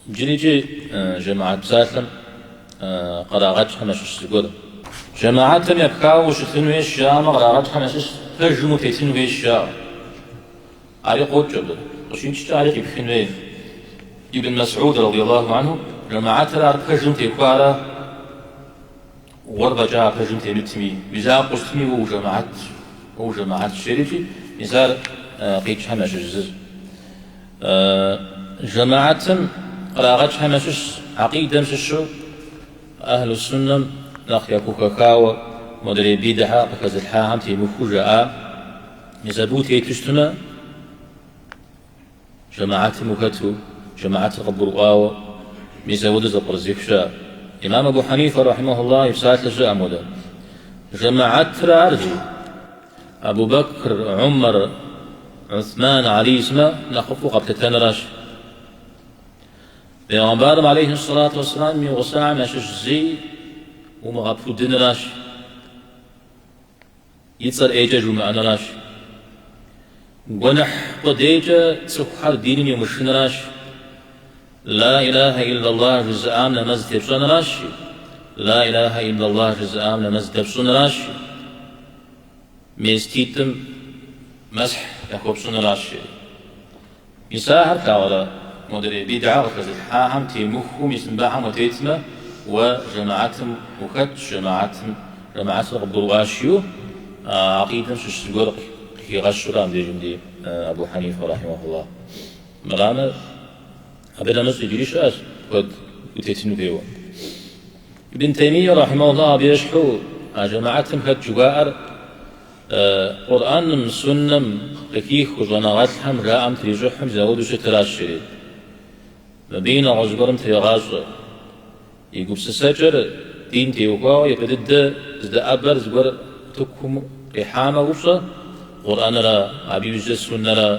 Иджырикӏи жэмыхьэт псалъэм кърагъэкӏхэм ящыщ зыгуэр. Жэмыхьэтым епхауэ ущытын хуейщ жаӏэмэ, кърагъэкӏхэм ящыщ пэжым утетын хуейщ жаӏэу. Ари къокӏ абы. Къыщикӏкӏэ ари къипхын хуей. Ибн Мэсӏуд радиаллаху анху жэмыхьэтыр ар пэжым техуарэ уэр фӏэкӏа а пэжым темытми, уи закъуэу щытми, уэ ужэмыхьэтщ, уэ ужэмыхьэтщ жерикӏи, мис ар къикӏхэм ящыщ зыщ. Жэмыхьэтым кърагъэкӏхэм ящыщ акъидэм щыщу Ахьлу Суннэм нэхъ яхухэхауэ модрей бидхьэ къыхэзылъхьахэм темыхуу жаӏа, мис абы утету щытмэ, Жэмыхьэтым ухэту, жэмыхьэтыр къыбгурыӏуауэ, мис ауэдэ зэпкърызых щыӏэ. Имам Абу Хьэнифэ рахьимэхуллах и псалъэ щыӏэ модэ. Жэмыхьэтыр ар жи. Абу Бэкр, Умар, Усман, Алий сымэ нэхъыфӏу къэплъытэныращ. Бегъымбарым алейхи сэлату уэсселам и гъусахэм ящыщ зыи умыгъэпудыныращ. И цӏэр ӏейкӏэ жумыӏэныращ. Гуэныхь къудейкӏэ цӏыхухэр диным иумышыныращ. Ла илахэ иллаллах жызыӏам нэмэз тепщӏэныращ. Ла илахэ иллаллах жызыӏам нэмэз дэпщӏыныращ. Меститӏым мэсхь яхуэпщӏыныращ. Мис ахэр плъагъурэ, модрей бидгьэ къыхэзылъхьахэм темыхуу мис мыбыхэм утетмэ, уэ жэмыхьэтым ухэтщ, жэмыхьэтым, жэмыхьэтыр къыбгурыӏуащ жиӏэу, а акъидэм щыщ зыгуэр къыхигъэщурэ абдежым ди Абу Хьэнифэ рахьимэхуллах. Мырамэ, абы нэмыщӏ иджыри щыӏэщ куэд утетын хуейуэ. Ибн Таймие рахьимэхуллах абы ещхьу а жэмыхьэтым хэт жыхуаӏэр Къурӏэным, суннэм къыхихыу щӏэныгъэлӏхэм жаӏэм трищӏыхьу мис ауэдэу щытыращ жери. Мыбыи нэгъуэщӏ гуэрым трегъащӏэ. И гупсысэкӏэр дин теухуауэ япэ дыдэ зыдэӏэбэр зыгуэр утыкум къихьамэ упщӏэ, Къурӏэнрэ, абы иужькӏэ суннэрэ,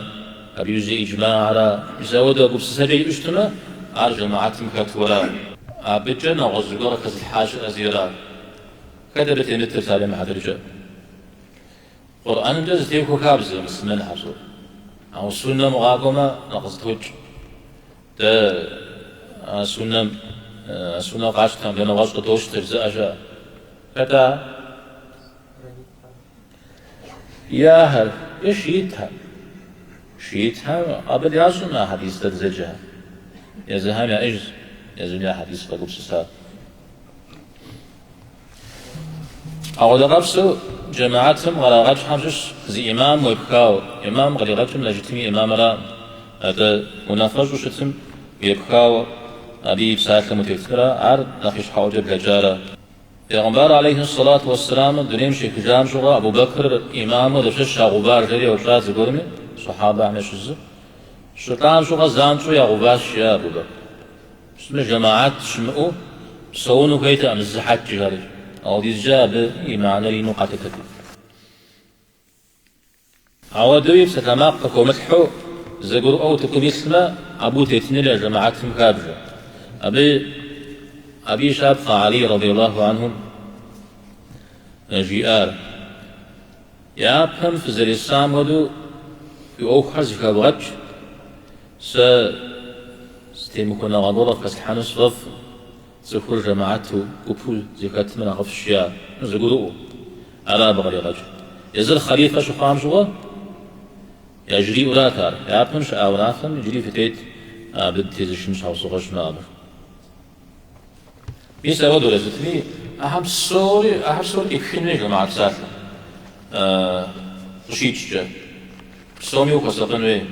абы иужькӏэ иджмагьрэ, мис ауэдэ гупсысэкӏэ иӏэу щытмэ, ар жэмыхьэтым хэту ара. Абыкӏэ нэгъуэщӏ зыгуэр къыхэзылъхьа щыӏэ зира. Хэт абы темытыр псалъэм и хьэтыркӏэ? Къурӏэнымкӏэ зэтехуэ хабзэ муслъымэнхэр псори. Ауэ суннэм укъакӏуэмэ, нэхъ зэтокӏ. Дэ а суннэм, а суннэр къатщтэкъым, дэ нэгъуэщӏ къыдощтэ жызыӏэ щыӏэ. Хэт ахэр? Е ахэр, е шиитхэр. Шиитхэм къабыл ящӏым а хьэдис дэ дызэджэхэр. Езыхэм яӏэжщ, езым я хьэдис къагупсысар. Ауэдэ къабзэу джэмаатым кърагъэкӏхэм щыщ зы имам уепхауэ, имам къригъэкӏым мэжджытым и имамыра, атӏэ унафэщӏу щытым уепхауэ абы и псалъэм утетынра, ар нэхъ ищхьэӏуэкӏэ блэкӏара. Бегъымбар алейхи сэлату уэсселамыр дунейм щехыжам щыгъуэ Абу Бэкр имаму дапщэщ щагъэувар жери еупщӏат зыгуэрми, сахьабэхэм ящыщ зы. Щылӏам щыгъуэ занщӏэу ягъэуващ, жиӏа Абу Бэкр. Сытми жэмаат щымыӏэу псэуну хуейтэкъым зы сыхьэткӏи жари. Ауэдизкӏэ абы и мыхьэнэр ину къалъытэти. Ауэдэуи псалъэмакъ къыхомылъхьэу зэгурыӏуэу утыкум илъмэ, абы утетыныр я жэмаатым хабжэ. Абы абы и щапхъэ Алий радиаллаху анхум жиӏар. Япэм фызэресам хуэдэу фи ӏуэхухэр зэхэвгъэкӏ. Сэ зэтемыхуэныгъэ гуэр къыфхэслъхьэну сфӏэфӏкъым. Цӏыхур жэмыхьэту, гупу зэхэтмэ нэхъыфӏщ, жиӏа, зэгурыӏуэу. Ара абы къригъэкӏыр. Езыр хъалифэ щыхъуам щыгъуэ яжриӏэурат ар. Япэм щыӏа унафэм иджыри фытет, абы дытезышын щхьэусыгъуэ щымыӏэмэ. Мис ауэдэурэ сытми, ахэм псори, ахэр псори къипхын хуей жэмыхьэт псалъэм къыщикӏкӏэ. Псоми ухуэсакъын хуей.